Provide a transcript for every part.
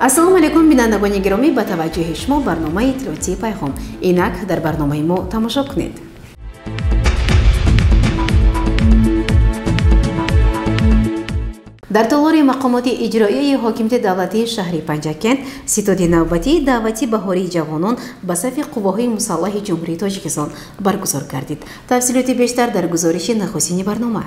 Ассалому алайкум, бинандагони гиромӣ, ба таваҷҷӯҳи шумо барномаи иттилоотии Пайғом. Инак дар барномаи мо тамошо кунед. Дар толори мақомоти иҷроияи ҳокимияти давлатии шаҳри Панҷакент ситоди навбатии даъвати баҳории ҷавонон ба сафи қувваҳои мусаллаҳи Ҷумҳурии Тоҷикистон баргузор гардид. Тафсилоти бештар дар гузориши нахустини барнома.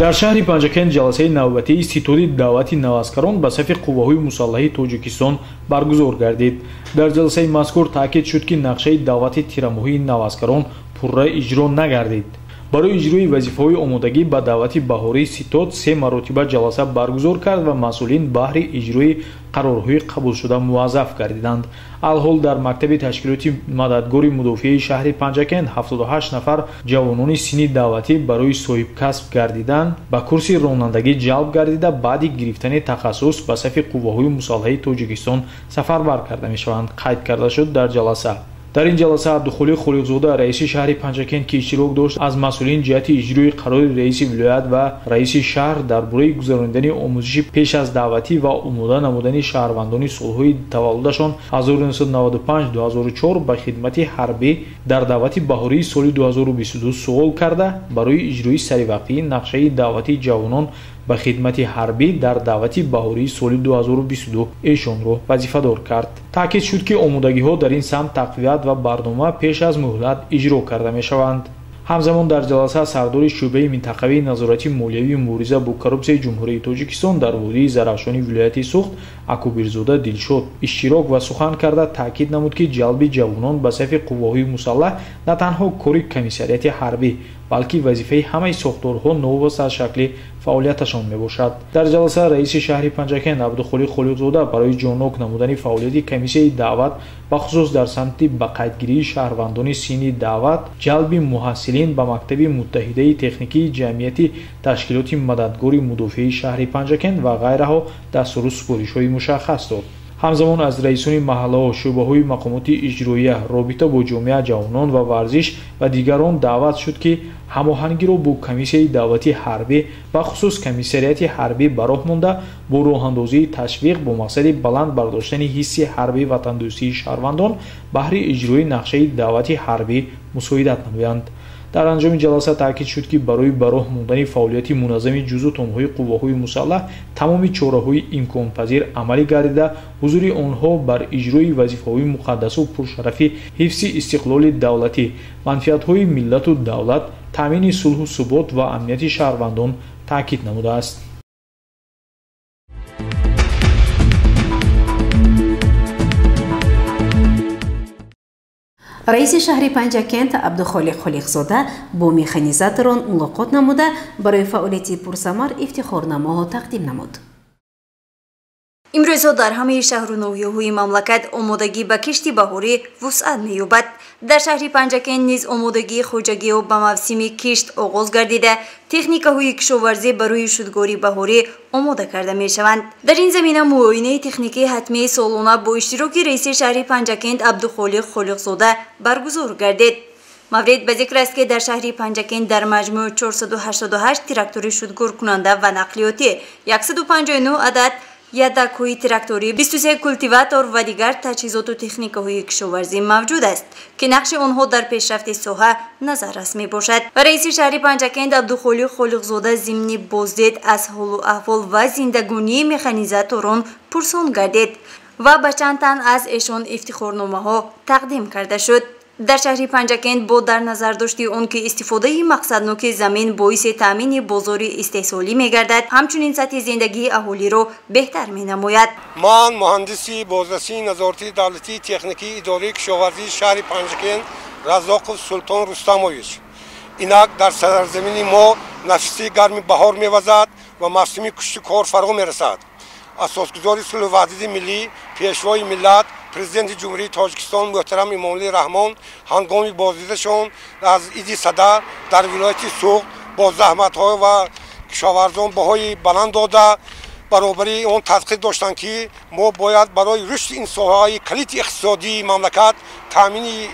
Дар шаҳри Панҷакент ҷаласаи навбатии ситоди даъвати наваскарон ба сафи қувваҳои мусаллаҳи Тоҷикистон баргузор гардид. Дар ҷаласаи мазкур таъкид шуд, ки нақшаи даъвати тирамоҳии наваскарон пурра иҷро нагардид. Барои иҷрои вазифаҳои омодагӣ ба даъвати баҳории ситод се маротиба ҷаласа баргузор кард ва масъулин баҳри иҷрои қарорҳои қабулшуда муваззаф гардиданд. Алҳол дар мактаби ташкилоти мададгори мудофиаи шаҳри Панҷакент 78 нафар ҷавонони синни даъватӣ барои соҳибкасб гардидан ба курси ронандагӣ ҷалб гардида, баъди гирифтани тахассус ба сафи қувваҳои мусаллаҳи Тоҷикистон сафарбар карда мешаванд, қайд карда шуд дар ҷаласа. Дар ин ҷаласа Абдухолиқ Холиқзода, раиси шаҳри Панҷакент, ки иштирок дошт, аз масъулин ҷиҳати иҷрои қарори раиси вилоят ва раиси шаҳр дар бораи гузаронидани омӯзиши пеш аз даъватӣ ва омода намудани шаҳрвандони солҳои таваллудашон 1995-2004 ба хидмати ҳарбӣ дар даъвати баҳории соли 2022 суол карда, барои иҷрои саривақтии нақшаи даъвати ҷавонон ба хидмати ҳарбӣ дар даъвати баҳории соли 2022 эшонро вазифадор кард. Таъкид шуд, ки омодагиҳо дар ин самт тақвият ва барнома пеш аз муҳлат иҷро карда мешаванд. Ҳамзамон дар ҷаласа сардори шӯъбаи минтақавии назорати молиявии мубориза бо коррупсияи Ҷумҳурии Тоҷикистон дар водии Зарафшони вилояти Суғд Акобирзода Дилшод иштирок ва сухан карда таъкид намуд, ки ҷалби ҷавонон ба сафи қувваҳои мусаллаҳ на танҳо кори комиссариати ҳарбӣ, балки вазифаи ҳамаи сохторҳо новобаста аз шакли фаъолияташон мебошад. Дар ҷаласа раиси шаҳри Панҷакент Абдухолиқ Холиқзода барои ҷоннок намудани фаъолияти комиссияи даъват, бахусус дар самти ба қайдгирии шаҳрвандони синни даъват, ҷалби муҳассилин ба мактаби муттаҳидаи техникии ҷамъияти ташкилоти мададгори мудофиаи шаҳри Панҷакент ва ғайраҳо дастуру супоришҳои мушаххас дод. Ҳамзамон аз раисони маҳаллаҳо, шӯъбаҳои мақомоти иҷроия, робита бо ҷомеа, ҷавонон ва варзиш ва дигарон даъват шуд, ки ҳамоҳангиро бо комиссияи даъвати ҳарбӣ, бахусус комиссариати ҳарбӣ ба роҳ монда, бо роҳандозии ташвиқ бо мақсади баланд бардоштани ҳисси ҳарбии ватандӯстии шаҳрвандон баҳри иҷрои нақшаи даъвати ҳарбӣ мусоидат намоянд. Дар анҷоми ҷаласа таъкид шуд, ки барои ба роҳ мондани фаъолияти муназзами ҷузъу томҳои қувваҳои мусаллаҳ тамоми чораҳои имконпазир амалӣ гардида, ҳузури онҳо бар иҷрои вазифаҳои муқаддасу пуршарафи ҳифзи истиқлоли давлатӣ, манфиатҳои миллату давлат, таъмини сулҳу субот ва амнияти шаҳрвандон таъкид намудааст. Раиси шаҳри Панҷакент Абдухолиқ Холиқзода бо механизаторон мулоқот намуда, барои фаъолияти пурсамар ифтихорномаҳо тақдим намуд. Имрӯзҳо дар ҳамаи шаҳру ноҳияҳои мамлакат омодагӣ ба кишти баҳорӣ вусъат меёбад. Дар шаҳри Панҷакент низ омодагии хоҷагиҳо ба мавсими кишт оғоз гардида, техникаҳои кишоварзӣ барои шудгори баҳорӣ омода карда мешаванд. Дар ин замина муоинаи техникии ҳатмии солона бо иштироки раиси шаҳри Панҷакент Абдухолиқ Холиқзода баргузор гардид. Маврид ба зикр аст, ки дар шаҳри Панҷакент дар маҷмӯъ 488 трактори шудгоркунанда ва нақлиётӣ, 159 адад ядакҳои тракторӣ, 23 култиватор ва дигар таҷҳизоту техникаҳои кишоварзӣ мавҷуд аст, ки нақши онҳо дар пешрафти соҳа назаррас мебошад. Раиси шаҳри Панҷакент Абдухолиқ Холиқзода зимни боздид аз ҳолу аҳвол ва зиндагонии механизаторон пурсон гардид ва ба чанд тан аз эшон ифтихорномаҳо тақдим карда шуд. Дар шаҳри Панҷакент бо дар назардошти он ки истифодаи мақсадноки замин боиси таъмини бозори истеҳсолӣ мегардад, ҳамчунин сатҳи зиндагии аҳолиро беҳтар менамояд. Ман муҳандиси бозрасии назоратии давлатии техникии идораи кишоварзии шаҳри Панҷакент Разоқов Султон Рустамович. Инак дар сарзамини мо нафиси гарми баҳор мевазад ва мавсими кушту кор фаро мерасад. Асосгузори сулҳу ваҳдати миллӣ, пешвои миллат, президенти Ҷумҳурии Тоҷикистон муҳтарам Эмомалӣ Раҳмон ҳангоми боздидашон аз иди Сада дар вилояти Суғд бо заҳматҳо ва Кишоварзон баҳои баланд дода, баробари он тадқиқ доштанд, ки мо бояд барои рушди ин соҳаҳои калиди иқтисодии мамлакат, таъмини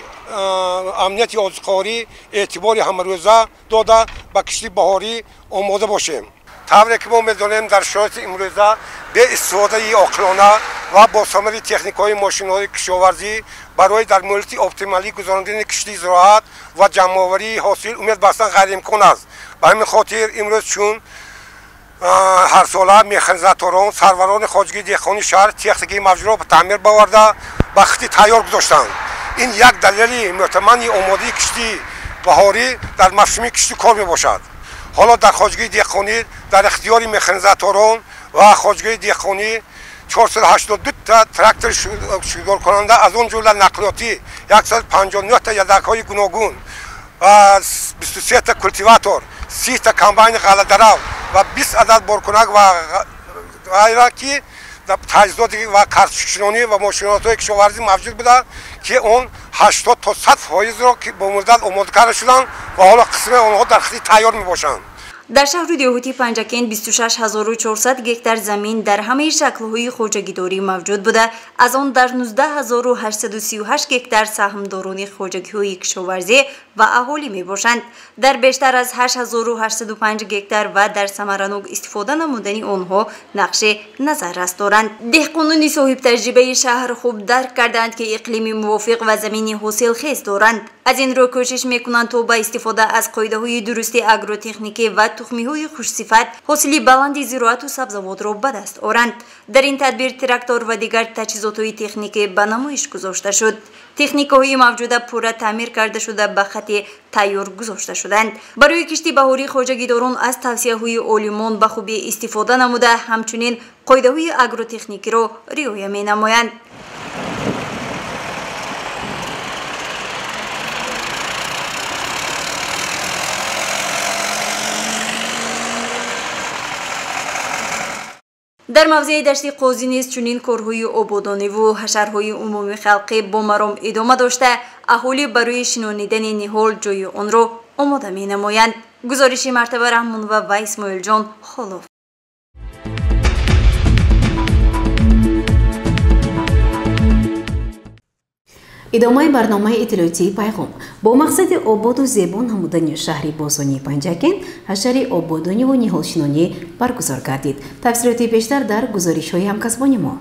амнияти озуқаворӣ эътибори ҳамарӯза дода, ба кишти баҳорӣ омода бошем. Тавре ки мо медонем, дар шароити имрӯза бе истифодаи оқилона ва бо самари техникаҳои мошинҳои кишоварзӣ барои дар муҳлати оптималӣ гузарондани кишти зироат ва ҷамъоварии ҳосил умед бастан ғайриимкон аст. Ба ҳамин хотир имрӯз чун ҳарсола механизаторон, сарварони хоҷагии деҳқони шаҳр техникаи мавҷудро ба таъмир боварда, ба хити тайёр гузоштанд. Ин як далели мӯътамани омодаи кишти баҳорӣ дар мавсими кишту кор мебошад. Ҳоло дар хоҷагии деҳқонӣ дар ихтиёри механизаторон ва хоҷагии деҳқонӣ 482 та трактори шудгоркунанда, аз он ҷумла нақлиётӣ 159 та ядакҳои гуногун ва 23 та култиватор, 30 та комбайни ғалладарав ва 20 адад боркунак ва ғайра, ки таҷҳизоти ва картошкашинонӣ ва мошинотҳои кишоварзӣ мавҷуд буда, ки он 80 то 100 фоизро бо муддат омода карда шуданд ва ҳоло қисми онҳо дар хити тайёр мебошанд. Дар шаҳру деҳоти Панҷакент 26400 гектар замин дар ҳамаи шаклҳои хоҷагидорӣ мавҷуд буда, аз он дар 19838 гектар саҳмдорони хоҷагиҳои кишоварзӣ ва аҳолӣ мебошанд. Дар бештар аз 8805 гектар ва дар самаранок истифода намудани онҳо нақши назаррас доранд. Деҳқонони соҳибтаҷрибаи шаҳр хуб дарк кардаанд, ки иқлими мувофиқ ва замини ҳосилхез доранд. Аз ин рӯ кӯшиш мекунанд, то ба истифода аз қоидаҳои дурусти агротехникӣ ва тухмиҳои хушсифат ҳосили баланди зироату сабзавотро ба даст оранд. Дар ин тадбир трактор ва дигар таҷҳизотҳои техникӣ ба намоиш гузошта шуд. Техникаҳои мавҷуда пурра таъмир карда шуда, ба хати тайёр гузошта шуданд. Барои кишти баҳорӣ хоҷагидорон аз тавсияҳои олимон ба хубӣ истифода намуда, ҳамчунин қоидаҳои агротехникиро риоя менамоянд. Дар мавзеи дашти Қозӣ низ чунин корҳои ободониву ҳашарҳои умумии халқӣ бо маром идома дошта, аҳолӣ барои шинонидани ниҳол ҷои онро омода менамоянд. Гузориши Мартаба Раҳмонова ва Исмоилҷон Холов. Идомаи барномаи иттилоотии пайғом. Бо мақсади ободу зебо намудани шаҳри бостонии Панҷакент ҳашари ободониву ниҳолшинонӣ баргузор гардид. Тафсилоти бештар дар гузоришҳои ҳамкасбони мо.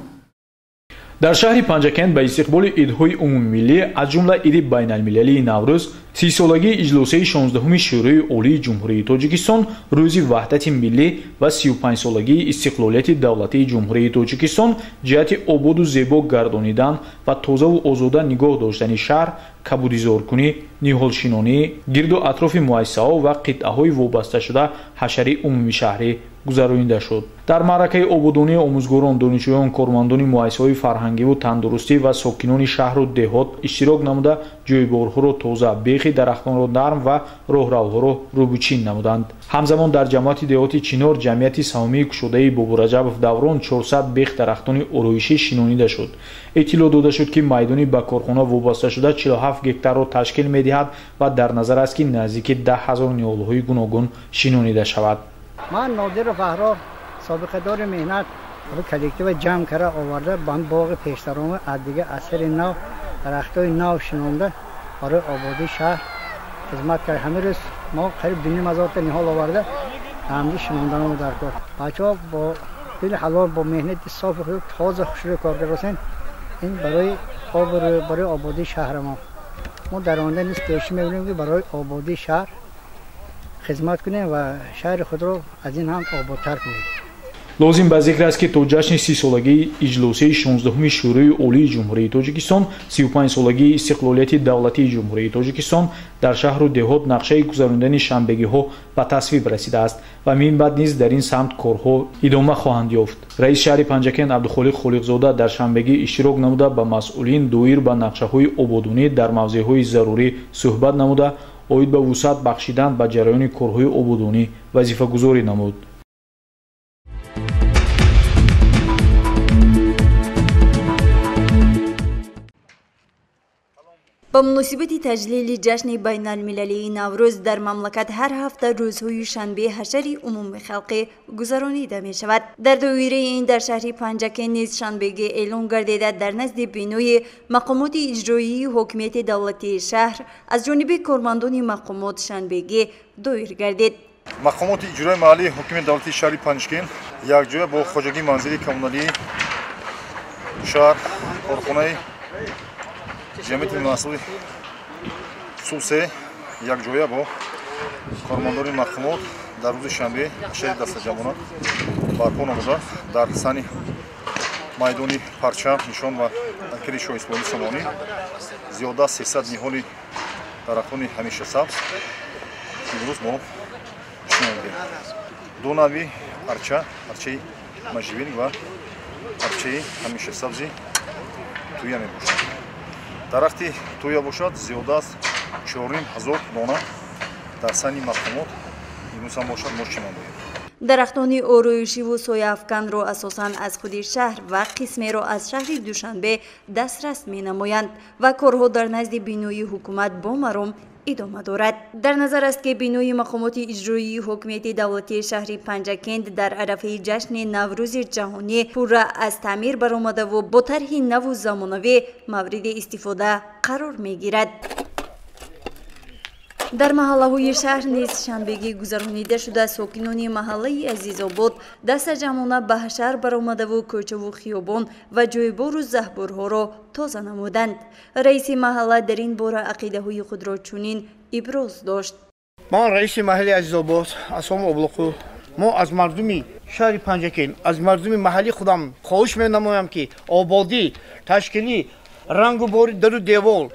Дар шаҳри Панҷакент ба истиқболи идҳои умумимиллӣ, аз ҷумла иди байналмилалии Наврӯз, 30-солагии иҷлосияи 16-уми Шӯрои Олии Ҷумҳурии Тоҷикистон, Рӯзи Ваҳдати Миллӣ ва 35-солагии истиқлолияти давлатии Ҷумҳурии Тоҷикистон ҷиҳати ободу зебо гардонидан ва тозаву озода нигоҳ доштани шаҳр, кабудизоркунӣ, ниҳолшинонӣ, гирду атрофи муассисаҳо ва қитъаҳои вобасташуда ҳашари умумишаҳрӣ гузаронида шуд. Дар маъракаи ободонии омӯзгорон, донишҷӯён, кормандони муассисаҳои фарҳангиву тандурустӣ ва сокинони шаҳру деҳот иштирок намуда, ҷойборҳоро тоза, бехи дарахтонро нарм ва роҳравҳоро рӯбучин намуданд. Ҳамзамон дар ҷамоати деҳоти Чинор ҷамъияти саҳомии кушодаи Бобураҷабов Даврон 400 бех дарахтони ороишӣ шинонида шуд. Иттилоъ дода шуд, ки майдони ба корхона вобасташуда 47 гектарро ташкил медиҳад ва дар назар аст, ки наздики 10 000 ниҳолҳои гуногун шинонида шавад. Ман Нодиров Аҳрор, собиқадори меҳнат, коллектива ҷамъ карда оварда ба боғи пештарома аз дига асари нав, дарахтҳои нав шинонда барои ободии шаҳр хизмат кард. Ҳамин рӯз мо қариб 2500 та ниҳол оварда ҳамди шинонданамо дар кор. Бачаҳо бо дили ҳалол, бо меҳнати софи худ тоза хушрӯй кор кардаанд. Ин барои обрӯ, барои ободии шаҳри мо. Мо дар оянда низ кӯшиш мекунем, ки барои ободии шаҳр хизмат кунем ва шаҳри худро аз ин ҳам ободтар кунем. Лозим ба зикр аст, ки то ҷашни 30-солагии иҷлосияи 16-уми Шӯрои Олии Ҷумҳурии Тоҷикистон, 35-солагии истиқлолияти давлатии Ҷумҳурии Тоҷикистон дар шаҳру деҳот нақшаи гузарондани шанбегиҳо ба тасвиб расидааст ва минбаъд низ дар ин самт корҳо идома хоҳанд ёфт. Раиси шаҳри Панҷакент Абдухолиқ Холиқзода дар шанбегӣ иштирок намуда, ба масъулин доир ба нақшаҳои ободонӣ дар мавзеъҳои зарурӣ суҳбат намуда, оид ба вусъат бахшидан ба ҷараёни корҳои ободонӣ вазифагузорӣ намуд. Ба Ба муносибати таҷлили ҷашни байналмилалии Наврӯз дар мамлакат ҳар ҳафта рӯзҳои шанбе ҳашари умумихалқӣ гузаронида мешавад. Дар доираи ин дар шаҳри Панҷакент низ шанбегӣ эълон гардида, дар назди бинои мақомоти иҷроии ҳокимияти давлатии шаҳр аз ҷониби кормандони мақомот шанбегӣ доир гардид. Мақомоти иҷроии маҳаллии ҳокимияти давлатии шаҳри Панҷакент якҷоя бо хоҷагии манзили коммуналии шаҳр, корхонаи ҷамъияти масъули Сусе якҷоя бо кормандони мақомот дар рӯзи шанбе ҳашари дастаҷамъона барпо намуда, дар сани майдони парчам, нишон ва ҳайкали Шоҳ Исмоили Сомонӣ зиёда аз 300 ниҳоли дарахтони ҳамешасабз имрӯз мо шинондем. Ду нави арча, арчаи можжевельник ва арчаи ҳамешасабзи туя мебошад. Дарахти туя бошад зиёда аз 4500 дона дар сани мақомот имрӯз ҳам бошад мо шинондаем. Дарахтони ороишиву сояафканро асосан аз худи шаҳр ва қисмеро аз шаҳри Душанбе дастрас менамоянд ва корҳо дар назди бинои ҳукумат бо маром идома дорад. Дар назар аст, ки бинои мақомоти иҷроии ҳокимияти давлатии шаҳри Панҷакент дар арафаи ҷашни Наврӯзи ҷаҳонӣ пурра аз таъмир баромадаву бо тарҳи наву замонавӣ мавриди истифода қарор мегирад. Дар маҳаллаҳои шаҳр низ шанбегӣ гузаронида шуда, сокинони маҳаллаи Азизобод дастаҷамъона ба ҳашар баромадаву кӯчаву хиёбон ва ҷойбору заҳбурҳоро тоза намуданд. Раиси маҳалла дар ин бора ақидаҳои худро чунин иброз дошт. Ман раиси маҳаллаи Азизобод Асом Облоқу. Мо аз мардуми шаҳри Панҷакент, аз мардуми маҳалли худам хоҳиш менамоям, ки ободӣ, ташкилӣ, рангу бори дару девор,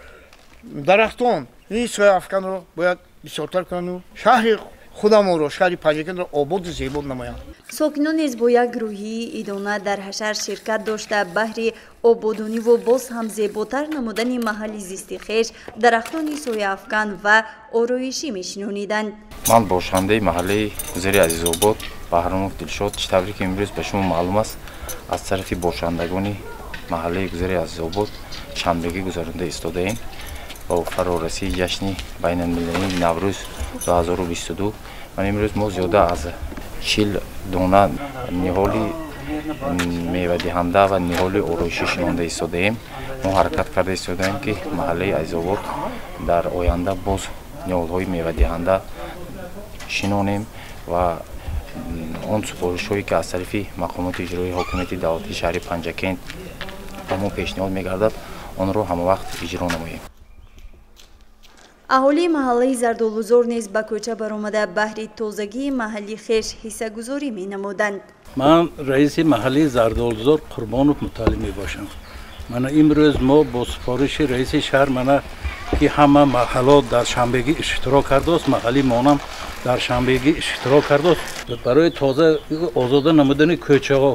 дарахтон ин сояафканро бояд бисёртар кунанд, шаҳри худамонро, шаҳри Панҷакентро ободу зебо намоянд. Сокинон низ бо як рӯҳии идона дар ҳашар ширкат дошта, баҳри ободониву боз ҳам зеботар намудани маҳалли зисти хеш дарахтони сояафкан ва ороишӣ мешинониданд. Ман бошандаи маҳаллаи гузари Азизобод Баҳромов Дилшод. Чӣ тавре ки имрӯз ба шумо маълум аст, аз тарафи бошандагони маҳаллаи гузари Азизобод шанбегӣ гузаронда истодаем. Бо фарорасии ҷашни байналмилалии Наврӯз 2022 ман имрӯз мо зиёда аз 40 дона ниҳоли мевадиҳанда ва ниҳоли ороишӣ шинонда истодаем. Мо ҳаракат карда истодаем, ки маҳаллаи Азизобод дар оянда боз ниҳолҳои мевадиҳанда шинонем ва он супоришҳое ки аз тарафи мақомоти иҷроии ҳокимияти давлатии шаҳри Панҷакент ба мо пешниҳод мегардад, онро ҳамавақт иҷро намоем. Аҳолии маҳаллаи Зардолузор низ ба кӯча баромада баҳри тозагии маҳалли хеш ҳиссагузорӣ менамуданд. Ман раиси маҳаллаи Зардолузор Қурбонов Муталлиб мебошам. Мана имрӯз мо бо супориши раиси шаҳр, мана ки ҳама маҳалло дар шанбегӣ иштирок кардааст, маҳалли монам дар шанбегӣ иштирок кардааст. Барои тоза озода намудани кӯчаҳо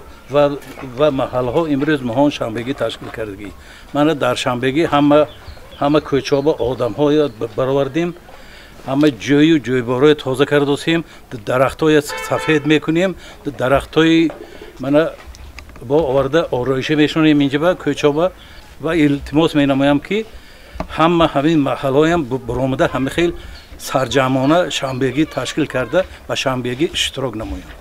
ва маҳаллаҳо имрӯз моҳон шанбегӣ ташкил кардагӣ. Мана дар шанбегӣ ҳама кӯчаҳо одамҳоя баровардем, ҳама ҷойу ҷойборҳоя тоза кардосем, дарахтҳоя сафед мекунем, дарахтҳои мана бо оварда ороиша мешонем инҷа кӯчаҳо ва илтимос менамоям, ки ҳама ҳамин маҳаллаҳоям баромада ҳама хел сарҷамъона шанбегӣ ташкил карда ба шанбегӣ иштирок намоянд.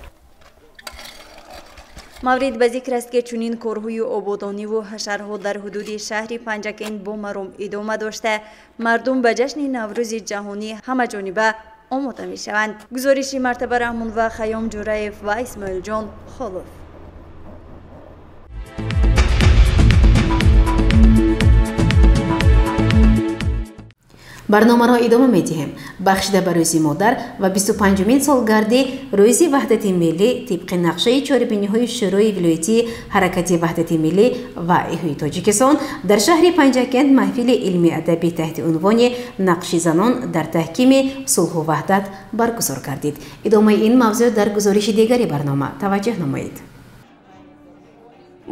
Маврид ба зикр аст, ки чунин корҳои ободониву ҳашарҳо дар ҳудуди шаҳри Панҷакент бо маром идома дошта, мардум ба ҷашни Наврӯзи ҷаҳонӣ ҳамаҷониба омода мешаванд. Гузориши Мартаба Раҳмон ва Хайём Ҷураев ва Исмоилҷон Холов. Барномаро идома медиҳем. Бахшида ба Рӯзи модар ва 25-умин солгарди Рӯзи ваҳдати миллӣ тибқи нақшаи чорабиниҳои Шӯрои вилоятии ҳаракати ваҳдати миллӣ ва эҳёи Тоҷикистон дар шаҳри Панҷакент маҳфили илмии адабӣ таҳти унвони нақши занон дар таҳкими сулҳу ваҳдат баргузор гардид. Идомаи ин мавзӯъ дар гузориши дигари барнома таваҷҷӯҳ намоед.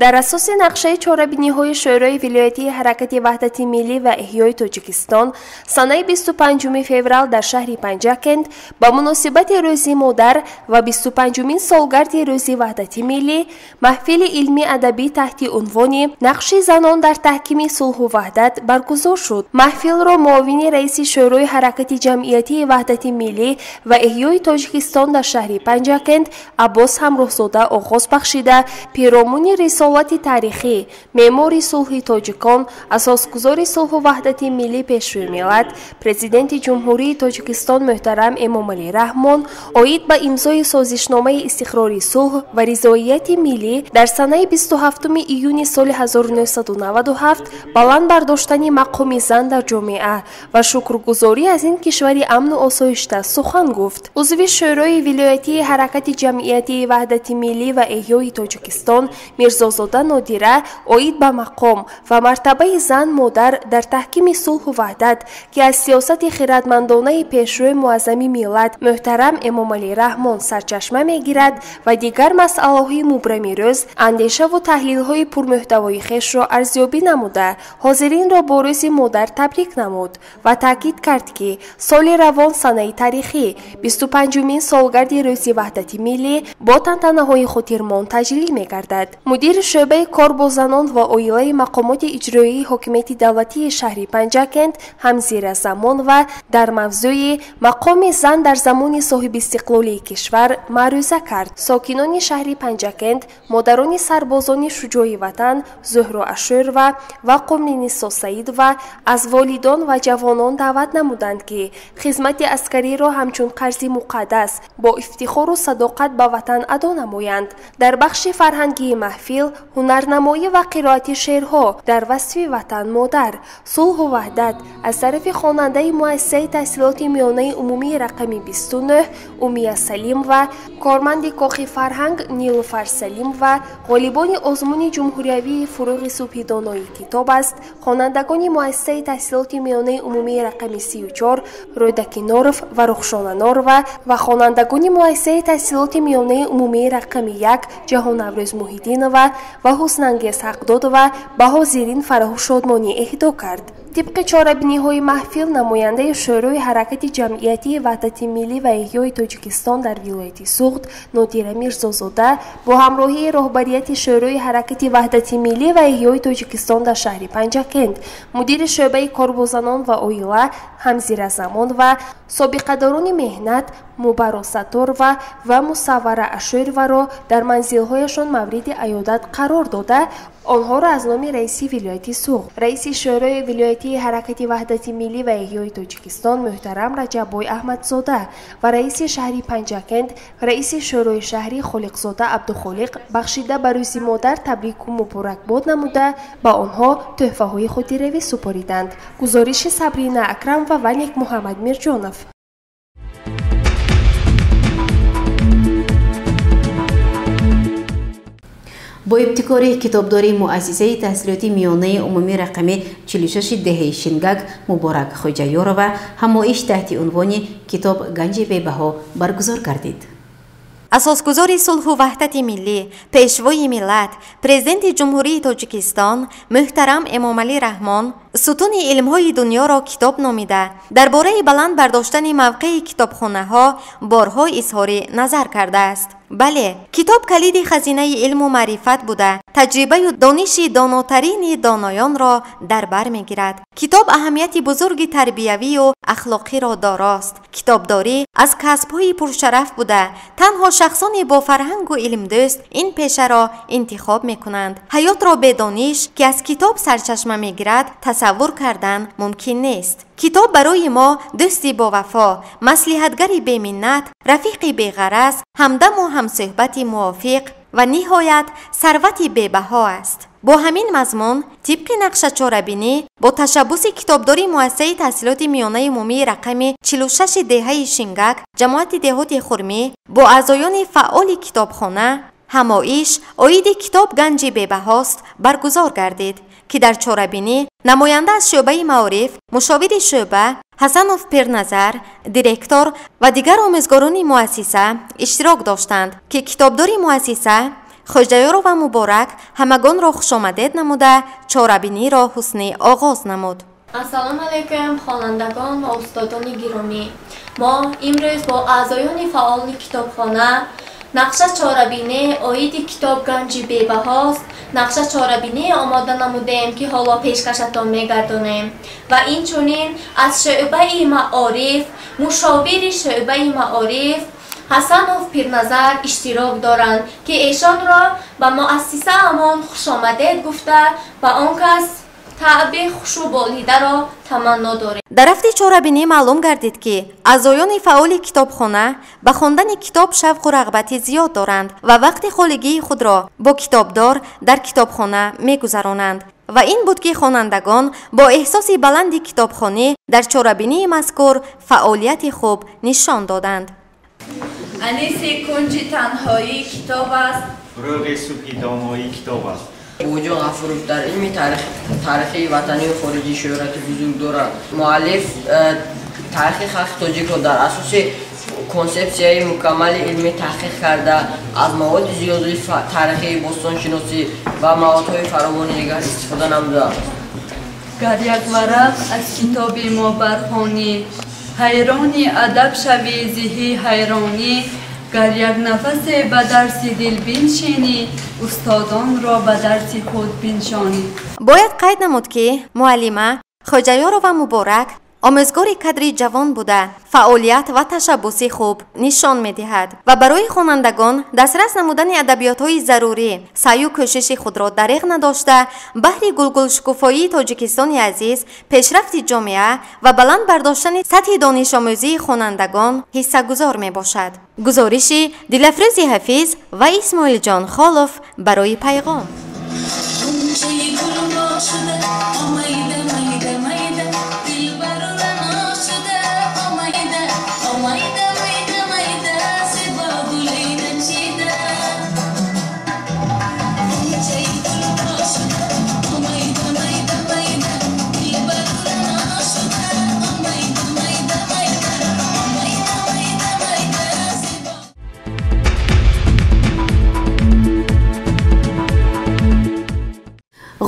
Дар асоси нақшаи чорабиниҳои Шӯрои вилоятии ҳаракати Ваҳдати миллӣ ва эҳёи Тоҷикистон санаи 25 феврал дар шаҳри Панҷакент ба муносибати Рӯзи модар ва 25-умин солгарди Рӯзи Ваҳдати миллӣ маҳфили илмӣ-адабӣ таҳти унвони «Нақши занон дар таҳкими сулҳу ваҳдат» баргузор шуд. Маҳфилро муовини раиси Шӯрои ҳаракати ҷамъиятии Ваҳдати миллӣ ва эҳёи Тоҷикистон дар шаҳри Панҷакент Аббос Ҳамроҳзода оғоз бахшида, пиромуни рисолати таърихӣ, меъмори сулҳи тоҷикон, асосгузори сулҳу ваҳдати миллӣ, Пешвои миллат, Президенти Ҷумҳурии Тоҷикистон муҳтарам Эмомалӣ Раҳмон оид ба имзои созишномаи истиқрори сулҳ ва ризоияти миллӣ дар санаи 27 июни соли 1997, баланд бардоштани мақоми зан дар ҷомеа ва шукргузорӣ аз ин кишвари амну осоишта сухан гуфт. Узви Шӯрои вилоятии ҳаракати ҷамъиятии Ваҳдати миллӣ ва эҳёи Тоҷикистон Мирзозода Нодира оид ба мақом ва мартабаи зан модар дар таҳкими сулҳу ваҳдат, ки аз сиёсати хиратмандонаи Пешвои муаззами миллат муҳтарам Эмомалӣ Раҳмон сарчашма мегирад, ва дигар масъалаҳои мубрами рӯз андешаву таҳлилҳои пурмуҳтавои хешро арзёбӣ намуда, ҳозиринро бо Рӯзи модар табрик намуд ва таъкид кард, ки соли равон санаи таърихӣ 25-умин солгарди Рӯзи Ваҳдати миллӣ бо тантанаҳои хотирмон таҷлил мегардад. Мудири шӯъбаи кор бо занон ва оилаи мақомоти иҷроии ҳокимияти давлатии шаҳри Панҷакент Ҳамзира Замонова дар мавзӯи «Мақоми зан дар замони соҳибистиқлолии кишвар» маърӯза кард. Сокинони шаҳри Панҷакент, модарони сарбозони шуҷои ватан Зуҳро Ашӯрова ва Қумнинисо Саидова аз волидон ва ҷавонон даъват намуданд, ки хизмати аскариро ҳамчун қарзи муқаддас бо ифтихору садоқат ба ватан адо намоянд. Дар бахши фарҳангии маҳфил ҳунарнамоӣ ва қироати шеърҳо дар васфи ватан модар, сулҳу ваҳдат аз тарафи хонандаи муассисаи таҳсилоти миёнаи умумии рақами 29 Умия Салимова, корманди Кохи фарҳанг Нилуфар Салимова, ғолибони озмуни ҷумҳуриявии «Фурӯғи субҳи донои китоб аст», хонандагони муассисаи таҳсилоти миёнаи умумии рақами 34 Рӯдаки Норов ва Рухшона Норова ва хонандагони муассисаи таҳсилоти миёнаи умумии рақами 1 Ҷаҳонаврӯз Муҳиддинова ва Ҳуснангез Ҳақдодова ба ҳозирин фараҳу шодмонӣ эҳдо кард. Тибқи чорабиниҳои маҳфил намояндаи Шӯрои ҳаракати ҷамъиятии Ваҳдати миллӣ ва эҳёи Тоҷикистон дар вилояти Суғд Нодира Мирзозода бо ҳамроҳии роҳбарияти Шӯрои ҳаракати Ваҳдати миллӣ ва эҳёи Тоҷикистон дар шаҳри Панҷакент, мудири шӯъбаи кор бо занон ва оила Ҳамзира Замонова, собиқадорони меҳнат Мубаро Сатторова ва Мусаввара Ашӯрованро дар манзилҳояшон мавриди аёдат қарор дода, онҳоро аз номи раиси вилояти Суғд, раиси Шӯрои вилоятии ҳаракати Ваҳдати миллӣ ва эҳёи Тоҷикистон муҳтарам Раҷаббой Аҳмадзода ва раиси шаҳри Панҷакент, раиси Шӯрои шаҳрӣ Холиқзода Абдухолиқ бахшида ба Рӯзи модар табрику муборакбод намуда, ба онҳо тӯҳфаҳои хотиравӣ супориданд. Гузориши Сабрина Акрамова ва Некмуҳаммад Мирҷонов. Бо ибтикори китобдории муассисаи таҳсилоти миёнаи умумӣ рақами 46 деҳаи Шингак Муборак Хоҷаёрова ҳамоиш таҳти унвони «Китоб ганҷи бебаҳо» баргузор гардид. Асосгузори сулҳу ваҳдати миллӣ, Пешвои миллат, Президенти Ҷумҳурии Тоҷикистон муҳтарам Эмомалӣ Раҳмон сутуни илмҳои дунёро китоб номида, дар бораи баланд бардоштани мавқеи китобхонаҳо борҳо изҳори назар кардааст. Бале, китоб калиди хазинаи илму маърифат буда, таҷрибаю дониши донотарини доноёнро дар бар мегирад. Китоб аҳамияти бузурги тарбиявию ахлоқиро дорост. Китобдорӣ аз касбҳои пуршараф буда, танҳо шахсони бо фарҳангу илмдӯст ин пешаро интихоб мекунанд. Ҳаётро бе дониш, ки аз китоб сарчашма мегирад, тасаввур кардан мумкин нест. Китоб барои мо дӯсти бовафо, маслиҳатгари беминнат, рафиқи беғараз, ҳамдаму ҳамсӯҳбати мувофиқ ва ниҳоят сарвати бебаҳо аст. Бо ҳамин мазмун, тибқи нақшачорабинӣ бо ташаббуси китобдории муассисаи таҳсилоти миёнаи умумии рақами 46 деҳаи Шингак, ҷамоати деҳоти Хурмӣ, бо аъзоёни фаъоли китобхона ҳамоиш оиди «Китоб ганҷи бебаҳост» баргузор гардид, ки дар чорабинӣ намоянда аз шӯъбаи маориф, мушовири шӯъба Ҳасанов Пирназар, директор ва дигар омӯзгорони муассиса иштирок доштанд, ки китобдори муассиса Хоҷаёрова Муборак ҳамагонро хушомадед намуда, чорабиниро ҳусни оғоз намуд. Ассалому алайкум, хонандагон ва устодони гиромӣ. Мо имрӯз бо аъзоёни фаъоли китобхона нақша чорабинӣ оиди китоб ганҷи бебаҳост нақша чорабинӣ омода намудем, ки ҳоло пешкашатон мегардонем. Ва инчунин аз шӯъбаи маориф мушовири шӯъбаи маориф Ҳасанов Пирназар иштирок доранд, ки эшонро ба муассисаамон хушомадед гуфта ба он кас таъби хушу болидаро таманно дорем. Дар рафти чорабинӣ маълум гардид, ки аъзоёни фаъоли китобхона ба хондани китоб шавқу рағбати зиёд доранд ва вақти холигии худро бо китобдор дар китобхона мегузаронанд. Ва ин буд, ки хонандагон бо эҳсоси баланди китобхонӣ дар чорабинии мазкур фаъолияти хуб нишон доданд. Аниси кунҷи танҳоӣ китоб аст, фурӯғи субҳи домоӣ китоб аст. Бобоҷон Ғафуров дар илми таърихи ватанию хориҷӣ шӯҳрати бузург дорад. Муаллиф таърихи халқи тоҷикро дар асоси консепсияи мукаммали илмӣ таҳқиқ карда, аз маводи зиёди таърихии бостоншиносӣ ва маводҳои фаровони дигар истифода намудааст. Гар як варақ аз китоби мо бархонӣ, ҳайрони адаб шавӣ зиҳи ҳайронӣ, гар як нафасе ба дарси дил биншинӣ, устодонро ба дарси худ биншонӣ. Бояд қайд намуд, ки муаллима Хоҷаёрова Муборак омӯзгори кадри ҷавон буда, фаъолият ва ташаббуси хуб нишон медиҳад ва барои хонандагон дастрас намудани адабиётҳои зарурӣ саъю кӯшиши худро дареғ надошта, баҳри гулгулшукуфоии Тоҷикистони азиз, пешрафти ҷомеа ва баланд бардоштани сатҳи донишомӯзии хонандагон ҳиссагузор мебошад. Гузориши Дилафрӯзи Ҳафиз ва Исмоилҷон Холов барои Пайғом.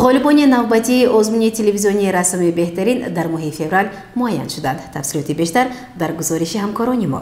Ғолибони навбатии озмуни телевизионии расоми беҳтарин дар моҳи феврал муайян шуданд. Тафсилоти бештар дар гузориши ҳамкорони мо.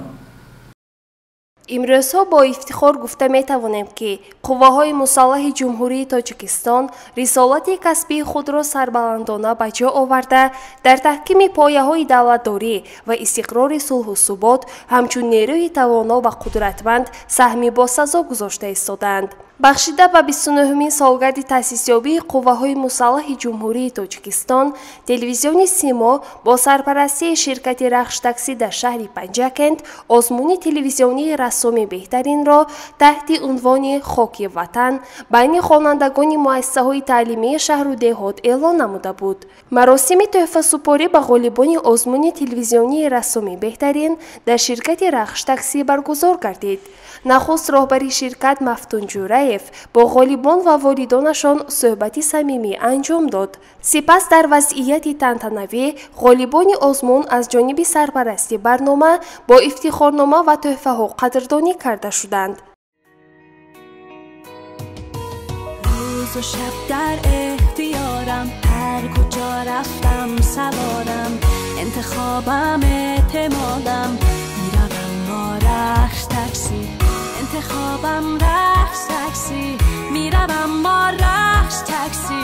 Имрӯзҳо бо ифтихор гуфта метавонем, ки қувваҳои мусаллаҳи Ҷумҳурии Тоҷикистон рисолати касбии худро сарбаландона ба ҷо оварда, дар таҳкими пояҳои давлатдорӣ ва истиқрори сулҳу субот ҳамчун нерӯи тавоно ва қудратманд саҳми босазо гузошта истодаанд. Бахшида ба 29-умин солгарди таъсисёбии қувваҳои мусаллаҳи Ҷумҳурии Тоҷикистон, телевизиони Симо бо сарпарастии ширкати Рахш-таксӣ дар шаҳри Панҷакент озмуни телевизионии расоми беҳтаринро таҳти унвони Хоки ватан байни хонандагони муассисаҳои таълимии шаҳру деҳот эълон намуда буд. Маросими тӯҳфасупорӣ ба ғолибони озмуни телевизионии расоми беҳтарин дар ширкати Рахш-таксӣ баргузор гардид. Нахуст роҳбари ширкат Мафтун Ҷураев бо ғолибон ва волидонашон суҳбати самимӣ анҷом дод. Сипас дар вазъияти тантанавӣ ғолибони озмун аз ҷониби сарпарасти барнома бо ифтихорнома ва тӯҳфаҳо қадрдонӣ карда шуданд. Рӯзу шаб дар ихтиёрам, ҳар куҷо рафтам саворам, интихобам эътимодам, миравам бо Рахш таксӣ, интихобам Рахш таксӣ, миравам бо Рахш таксӣ.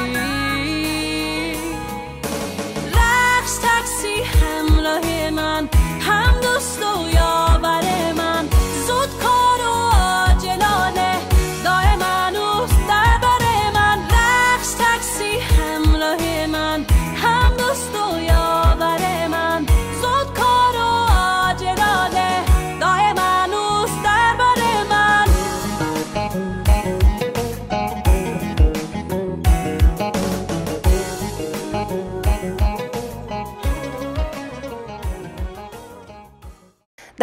Рахш таксӣ ҳамроҳи ман, ҳам дӯсту ёвари ман, зуд кору оҷилоне доиман ӯст дар бари ман. Рахш таксӣ ҳамроҳи ман, ҳам дӯсту ёвари ман, зуд кору оҷилоне доиман ӯст дар бари ман.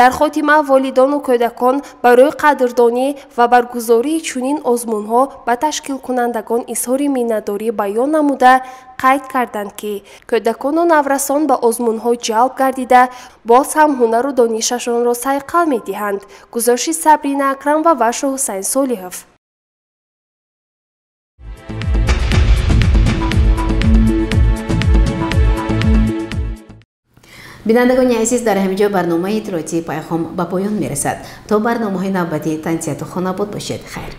Дар хотима волидону кӯдакон барои қадрдонӣ ва баргузории чунин озмунҳо ба ташкилкунандагон изҳори миннатдорӣ баён намуда, қайд карданд, ки кӯдакону наврасон ба озмунҳо ҷалб гардида, боз ҳам ҳунару донишашонро сайқал медиҳанд. Гузориши Сабрина Акрамова ва Шоҳусайн Солиҳов. Бинандагони азиз, дар ҳамин ҷо барномаи иттилоотии Пайғом ба поён мерасад. То барномаҳои навбатӣ тансиҳату хонобод бошед. Хайр.